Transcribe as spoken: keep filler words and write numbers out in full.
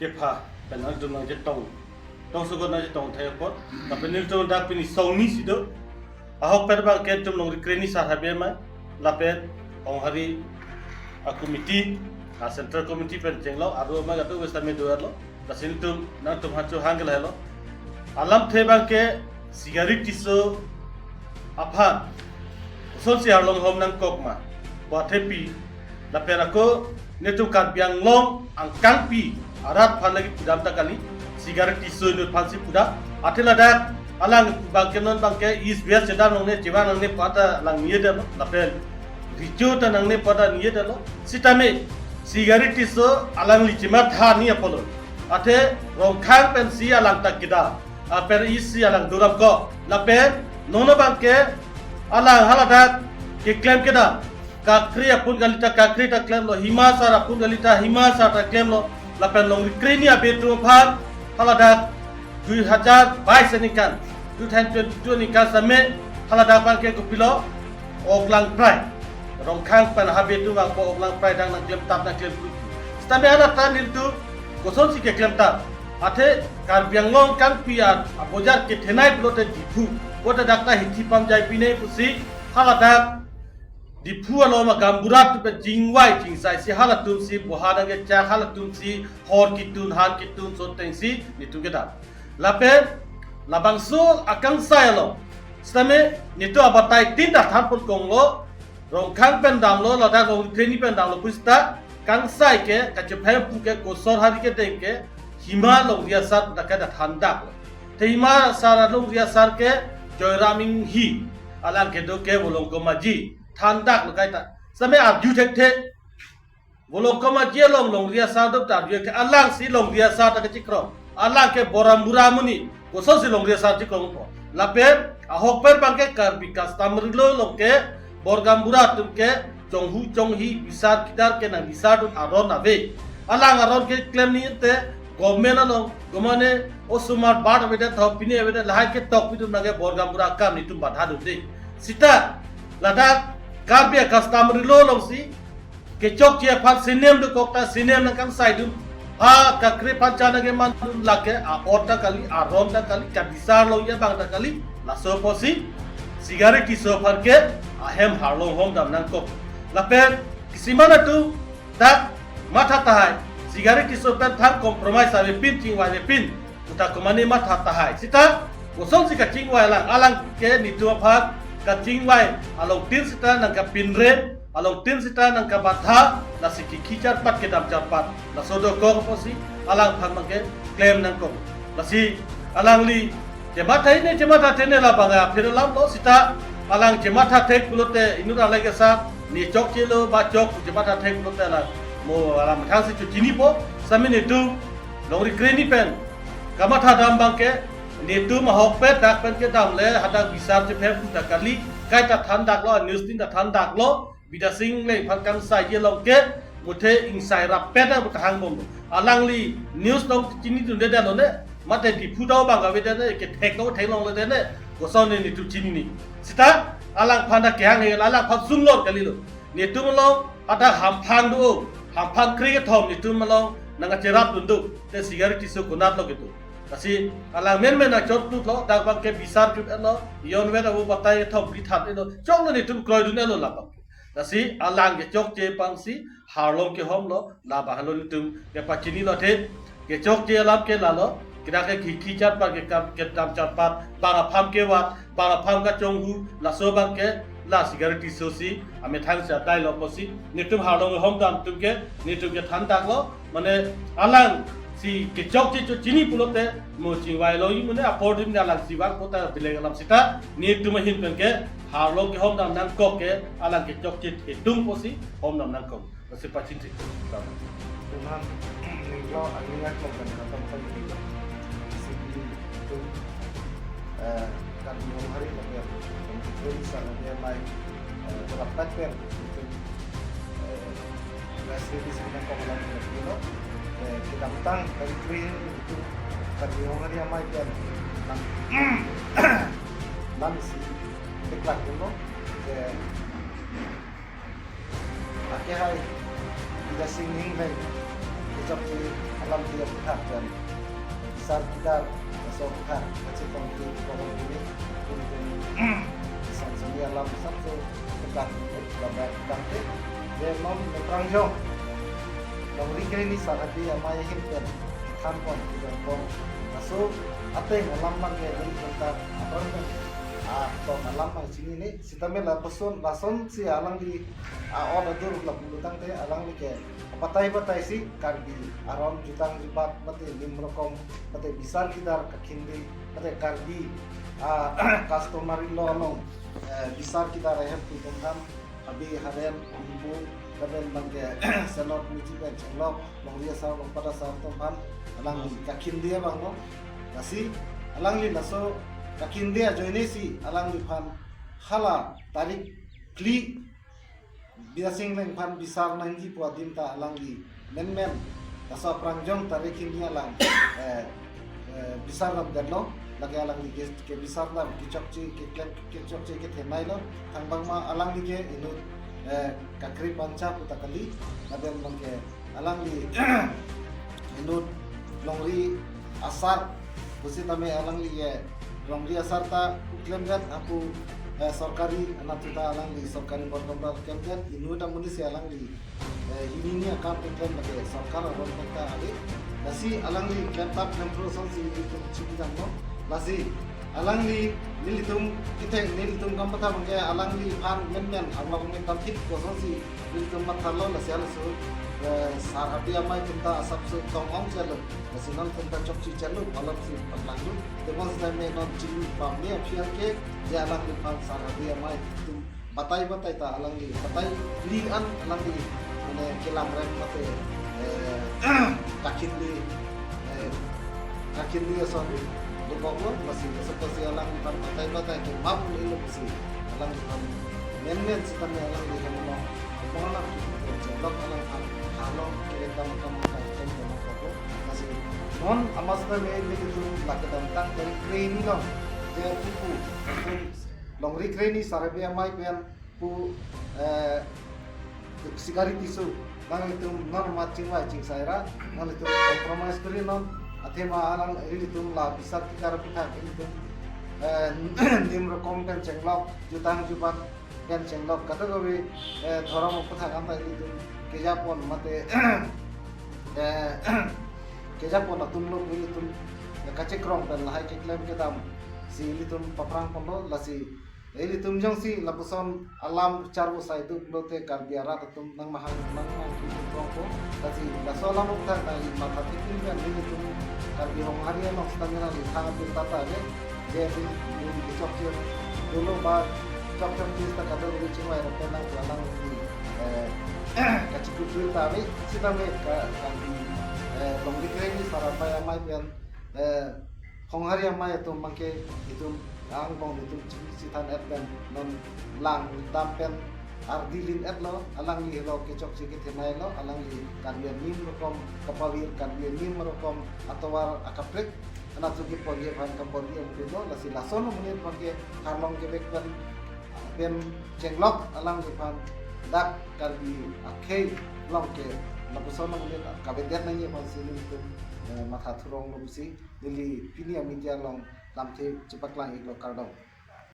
Kepha pen nangtum nangchetong, tong sogot nangchetong thai apot, lapen nelitum dak pini songni si do. Ahokpet abangke nelitum longri kreni sar habe mai, lapen Honghari a committee, a central committee pen chenglok, aru ma gadu westa me do lo. Lasi nelitum nangtum hachu hang ke lahelo. Alamthe abangke Sigari Tisso aphan kosonsi arlong hom nangkok ma, pu athepi, lapen ako nelitum Karbi Anglong angkangpi arat aphan lagi pudam ta kali, Sigari Tisso inut aphansi pudam. Athe ladak alang abangke non abangke East West chedam nangne, chevang nangne pu ta alang niye detlo, lapen recho ta nangne pu ta niye detlo. Sitame Sigari Tisso alangli chematha ni apotlo. Athe Rongkhang pensi alang ta kedam, a, pen isi alang duram ko. Lapen non abangke alang haladak keklem kedam, Kakre apun kali ta Kakre ta klemlo, Hima sar apun kali ta Hima sar ta klemlo, lapen longri kreni abe atum aphan haladak dui hajar bais aningkan, two thousand twenty-two aningkan sitame haladak abangke kopilo, Oklang Prai, Rongkhang pen habe atum vangpo Oklang Prai dak nangklemtap nangklem pu. Sitame hala ta nelitum kosonsi keklemtap? Athe Karbi Anglong angkangpi a, abojar kethenei pulote Diphu, pulote dak ta hithi pam jai pine pusi haladak Diphu along ma gaonbura atum pen chingvai chingsaisi halatumsi boha nangkechak, halatumsi hor ketun, han ketun, son tengsi nelitum kedam. Lapen labangso akangsai along sitame nelitum abatai tin ta thanpon konglo, Rongkhang pen damlo, ladak longri kreni pen damlo pusita, kangsai ke kachephem pu ke Kosor Hari kedeng ke Hima longri asar dak ke da thandaklo. Te Hima sar alongri asar ke Joyram Inghi, alang kedo ke Volongkom Aji, thandaklo kaita. Sitame arju thekthe, Volongkom Aji along longri asar do ta arju thekthe, alangsi longri asar ta kechikrong. Alang ke bor gaonbura amonit, kosonsi longri asar chikrongpo? Lapen ahokpet abangke Karbi customary law along ke bor gaonbura atum ke chonghu chonghi bisar kidar ke nangbisardun aron ave. Alang aron keklem ni te government along, government-e osomar bar avedet, thau pine avedet, lahai ketok pidun abangke bor gaonbura akam nelitum badha dunde. Sita ladak Karbi a-customary law alongsi kechokche aphan sinem dokok ta sinem nangkangsaidun. Ha Kakre aphan cha nangkemandun lake a-ot ta kali, aron ta kali, kabisar longji abang ta kali, laso apotsi Sigari Tisso aphan ke ahem arlong hom dam nangkok. Lapen kisiman atum dak matha tahai, Sigari Tisso pen thang compromise avepin, chingvai avepin puta komane matha tahai. Sita kosonsi kachingvai alang, alang ke nelitum aphan kachingvai along tin sita nangkapinrem, along tin sita nangkabadha, lasi kikhi charpat kedam charpat, laso dokok apotsi alang aphan abangke klem nangkok. Lasi alangli chematha hini chematha thene labang aphi alamlo, sita alang chematha thek pulote inut alai kesa ne chokchelo ba chok pu chematha thek pulote alang mo alam thangsi chu chinipo. Sitame nelitum longri kreni pen kamatha dam abangke nelitum ahokpet dak pen kedam le hadak bisar chephem pu ta kali, kaita thandaklo, news tin ta thandaklo, Bidya Sing Engleng aphan kangsaiji along ke muthe ingsai rappet abu ta hangbomlo. Alangli news along chinidunde detlo ne, mate Diphu ta abang avedet ne, kethek ta theklongle det ne, kosonne nelitum chinine. Sita alang aphan ta kehang he, alang aphan sunglor kalilo. Nelitum along ada hamphang do, hamphang kre kethom nelitum along nangkacherapdun do, te Sigari Tisso konatlo kedo? Lasi alang menmen nangchotdunlo, dak abangke bisar chut-etlo, jon vet avo batai kethom phli than-etlo, choklo nelitum kroidun-etlo labang. Lasi alang kechokche aphansi arlong kehomlo, labang halo nelitum kepachinilo the, kechokche alam ke lalo, kedak ke kikhi charpat, kekam kedam charpat, bang apham kevat, bang apham kachonghu, laso abangke la Sigari Tisso si amethang si adailo apotsi nelitum arlong hom dam atum ke nelitum ke thandaklo, mane alangsi kechokche cho chini pulote mo chingvailo, i mane apor dim ne alangsi vangpo ta bilek alam sita nelitum ahin pen ke arlong kehom dam nangkok ke alang kechokche thetung apotsi hom dam nangkok. Lasi pachinsi. Tunhan ninglo aningak lo kan kata tadi ninglo. Sidi itu, eh, Karbi Honghari tapi apa? Itu bisa nanti mai, eh, berapa ter itu, eh, press release kita kok lagi lagi lo. Eh, kita utang dari Kri itu Karbi Honghari amai kan. Nang, nang si teklak dulu. Eh, Lake hai, Bidya Sing Engleng, Alam dia pihak dan besar kita besar pihak kecil pemilih pemilih ini untuk sansani alam satu pekan untuk dapat bangkit dia mem merangjong. Longri kre ni Sar Habe Amei ahin pen than pon, than pon. Laso ateng alam abang ke neli kontak apa kan? Ah, to alam abang chini ni. Sitame lapuson, lasonsi alangli, ah, order dur lapu tangte alangli ke batai batai si Karbi aron jutang jubat mate nim rokom mate bisar kidar kakhindi mate Karbi, ah, customary law along, eh, bisar kidar ahem pu tongkam, Habe haren, Bimbu, lapen abang ke Senot Miji pen chenglok, longri asar, longpat asar atum aphan alangli kakhindi abang lo. Lasi alangli laso kakhindi ajoine si alangliphan hala tarik phli Bidyasing Engleng aphan bisar nangji pu adim ta alangli menmen laso aprangjong tarik hini alang, eh, eh, bisar dam detlo, lake alangli ke, kebisar dam kechokche, keklem kechokche kethenei lo. Thangbang ma alangli ke inut, eh, kakri pancha puta kali, lapen abang ke alangli inut longri asar pusitame alangli ke longri asar ta klemdet apu, eh, sorkari anat ta alangli sorkari bor kamra klemdet, inut amonit si alangli, eh, hini ni akam keklem lake sorkar aron ta ave. Lasi alangli klem tap klem pro asonsi ilitum chingdam lo. Lasi alangli nelitum kethek nelitum kam patha abang ke alangliphan menmen abang ke tam thik ko asonsi nelitum matha lo. Lasi halaso, eh, Sar Habe Amei atum ta asap so tong ong chelo. Lasi non atum ta chokche chelo, alam si paklanglo. Tebon sitame non chini pame aphi ke je alangliphan Sar Habe Amei atum batai batai ta alangli, batai li an alangli mane kelang rem mate, eh, kakhindi, eh, kakhindi ason lo kok lo, lasi laso apotsi alangphan batai batai ke map un-elo pusi alangphan menmen sitame alangli hem lo, mona ki chenglok alangphan halo kere kam kam kam kam kam kok lo. Lasi non amas ta me nelitum lake damtang dari kreni lo, je pupu longri kreni Sar Habe Amei pen pu, eh, Sikari Tisso, nanglitum non mat chingvai chingsai ra, nanglitum compromise kuri non, athema alang ilitum la bisar kidar aphuthak ilitum, eh, nim rokom pen chenglok, jutang jubat pen chenglok, kadokave, eh, dhorom aphuthak anta ilitum kejapon mate, eh, kejapon atum lo ilitum, eh, kachekrong pen lahai keklem kedam si ilitum paphrang ponlo. Lasi ilitum jongsi lapuson alam charvo sai duk lote Karbi arat atum nangmahang nangmahang kipu tongpo. Lasi laso alam aphuthak nangli matha thik pen nelitum Karbi Honghari along sitame nangli thang apil tata le. Je pin pin chokche dolo ba chokche pis ta kadokave chingvai ra pen nang pulang nangli, eh, kachikut dui ta ave sitame ka, Karbi, eh, longri kreni Sar Habe Amei pen, eh, Honghari Amei atum abang ke itum angbong itum chingsi than et pen non lang dam pen ardi lin et lo, alangli lo kechokche kethenei lo, alangli Karbi anim rokom kapavir, Karbi anim rokom atovar akaprek anat suki porge aphan kapor-i amonit lo. Lasi lason amonit abang ke arlong kevek pen pen chenglok alangliphan dak Karbi akhei along ke lapuson amonit kavedet nangji aphan si nelitum, eh, matha thurong lo pusi neli pini a-media along lamthe chepaklang iklo, kardom.